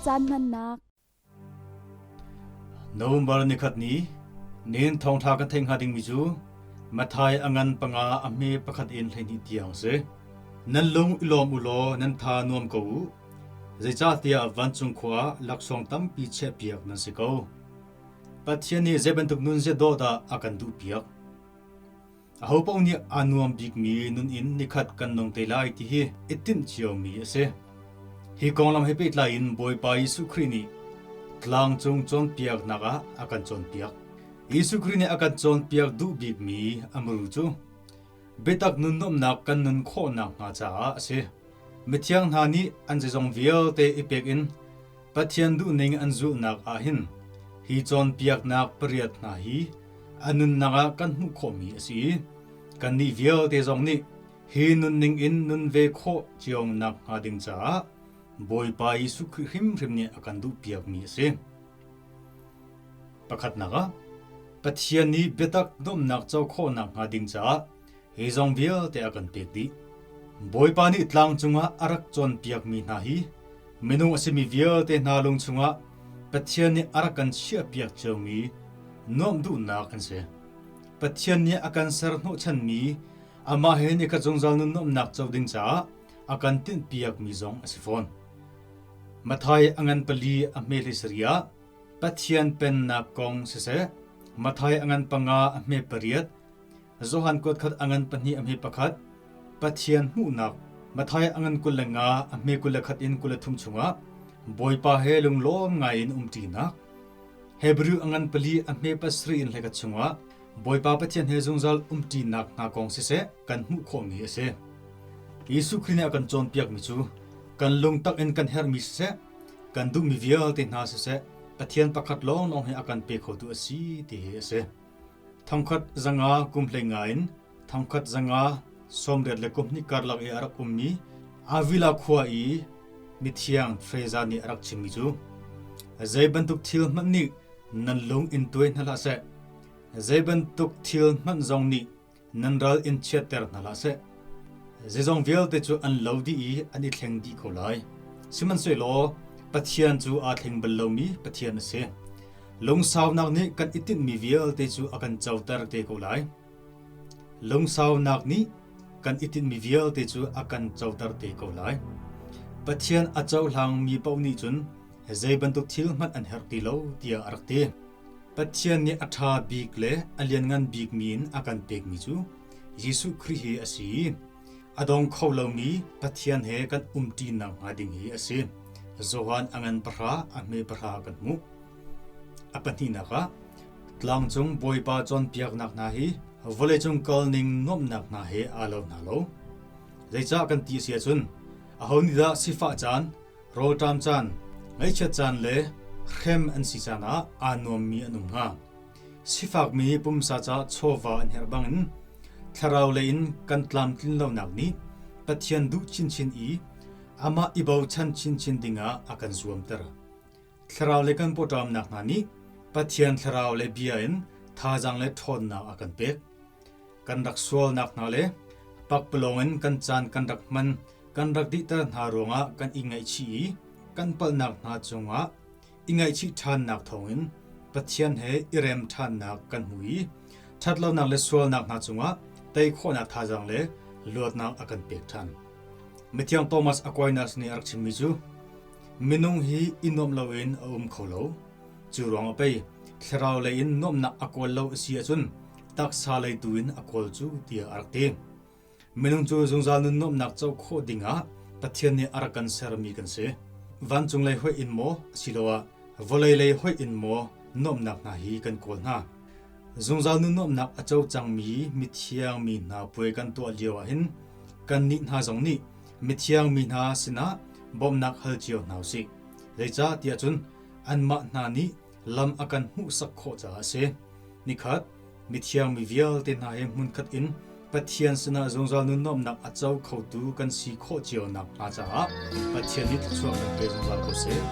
caan hmannak. November nikhat ni nin thawngṭha kan theih hnga dingmi cu Matthai a ngan panga a hme pakhat in 12 tiang a si. Nan lung i lawm u law nan tha nuam ko u. Zeicahtiah vancung khua ah laksawng tampi chiahpiak nan si ko. Pathian nih zei bantuk nunzia dawh dah a kan duhpiak? Ahopaoh nih aa nuam bikmi nun in nikhat kan nung te lai ti hi i tinh ciomi a si. Hi konglam he pehtlai in Bawipa Jesuh Khrih nih tlangcung cawnpiaknak ah a kan cawnpiak. Jesuh Khrih nih a kan cawnpiak duh bikmi a muru cu biatak nun nuamhnak kan nun khawh nakhnga caah a si. Mithiang hna nih an zeizong vialte i pek in Pathian duhning an zulhnak ah hin hi cawnpiaknak pariat hna hi a nunnak ah kan hmuh khawhmi a si i kannih vialte zong nih hi nunning in nun ve khawh cio nakhnga ding caah Bawipa Jesuh Khrih hrimhrim nih a kan duhpiakmi a si. Pakhatnak ah, Pathian nih biatak nuamhnak co khawh nakhnga ding caah hi zong vialte a kan pek dih. Bawipa nih tlang cungah a rak cawnpiakmi hna hi minung a simi vialte hna lung chungah Pathian nih a rak kan chiahpiak ciomi nuamh duhnak an si. Pathian nih a kan ser hnawhchanmi amah he nikhat zungzal nun nuamhnak co ding caah a kan tinhpiakmi zong a si fawn. Matthai a ngan pali a hme hlei sarih ah Pathian pennak kong siseh, Matthai a ngan panga a hme pariat, Johan kuatkhat a ngan pahnih a hme pakhat, Pathian hmuhnak Matthai a ngan 25 a hme 21 in 23 chungah Bawipa he lunglawm ngai in umṭinak, Hebrew a ngan pali a hme pasarih in hlekhat chungah Bawipa Pathian he zungzal umṭinak hna kong siseh kan hmuh khawhmi a si. Jesuh Khrih nih a kan cawnpiakmi cu kan lungtak in kan herhmi siseh, kan duhmi vialte hna siseh, Pathian pakhat lawnglawng hi a kan pe khotu a si ti hi a si. Thongkhat zanga kum hleinga in thongkhat zanga sawmriat le kum hnih karlak i a rak ummi Avila khua i mithiang Freza nih a rak chimmi cu zei bantuk thil hmanh nih nan lung in tuai hna hlah seh, zei bantuk thil hmanh zong nih nan ral in chiatter hna hlah seh. Zeizong vialte cu an lo dih i an i thleng dih ko lai. Sihmanhsehlaw Pathian cu aa thleng bal lomi Pathian a si. Lungsaunak nih kan i tinhmi vialte cu a kan coter te ko lai. Lungsaunak nih kan i tinhmi vialte cu a kan coter te ko lai. Pathian a cohlangmi paoh nih cun zei bantuk thil hmanh an herh ti lo tiah a rak ti. Pathian nih a ṭha bik le a lianngan bikmi in a kan pekmi cu Jesuh Khrih hi a si i a dong kho lomi Pathian he kan umṭi nakhnga ding hi a si. Johan a ngan pahra a hme pahra kan hmuh. A pahnihnak ah, tlangcung Bawipa cawnpiaknak hna hi vawleicung kalning nuamhnak hna he aa lo hna lo. Zeicah kan ti a si ahcun, aho nih dah sifah caan, Rawlṭam caan, ngaihchiat caan le hrem an si caan ah aa nuammi an um hnga. Sifakmi pumsa caah chawva an herh bangin thlarau lei in kan tlamtlin lonak nih Pathian duh chinchin i amah i bochan chinchin dingah a kan zuamter. Thlarau lei kan pawṭamnak hna nih Pathian thlarau le bia in thazaang le ṭhawnnak a kan pek. Kan rak sualnak hna le pakpalawng in kan caan kan rak hman kan rak dihter hna ruangah kan i ngaihchih i kan palhnak hna cungah i ngaihchih ṭhannak thawngin Pathian he i rem ṭhannak kan hmu i ṭhatlonak le sualnak hna cungah tei khawhnak thazaang le luatnak a kan pek ṭhan. Mithiang Thomas Aquinas nih a rak chimmi cu minung hi i nuamh loin a um kho lo. Cu ruangah pei thlarau lei in nuamhnak a kawl lo a si ahcun taksa lei tu in a kawl cu tiah a rak ti. Minung cu zungzal nun nuamhnak co khawh dingah Pathian nih a rak kan sermi kan si. Vancung lei hoih in maw asiloah vawlei lei hoih in maw nuamhnak hna hi kan kawl hna. Zungzal nun nuamhnak a co cangmi mithiang mi hna puai kan tuah lio ahhin kannih hna zong nih mithiang mi hna sinah bawmhnak hal cio hna usih. Zeicah tiah cun anmah hna nih lam a kan hmuhsak khawh caah a si. Nikhat, mithiang mi vialte hna he hmunkhat in Pathian sinah zungzal nunnuamhnak a co khotu kan si khawh cio nakhnga caah Pathian nih thluachuah kan pe zungzal ko seh.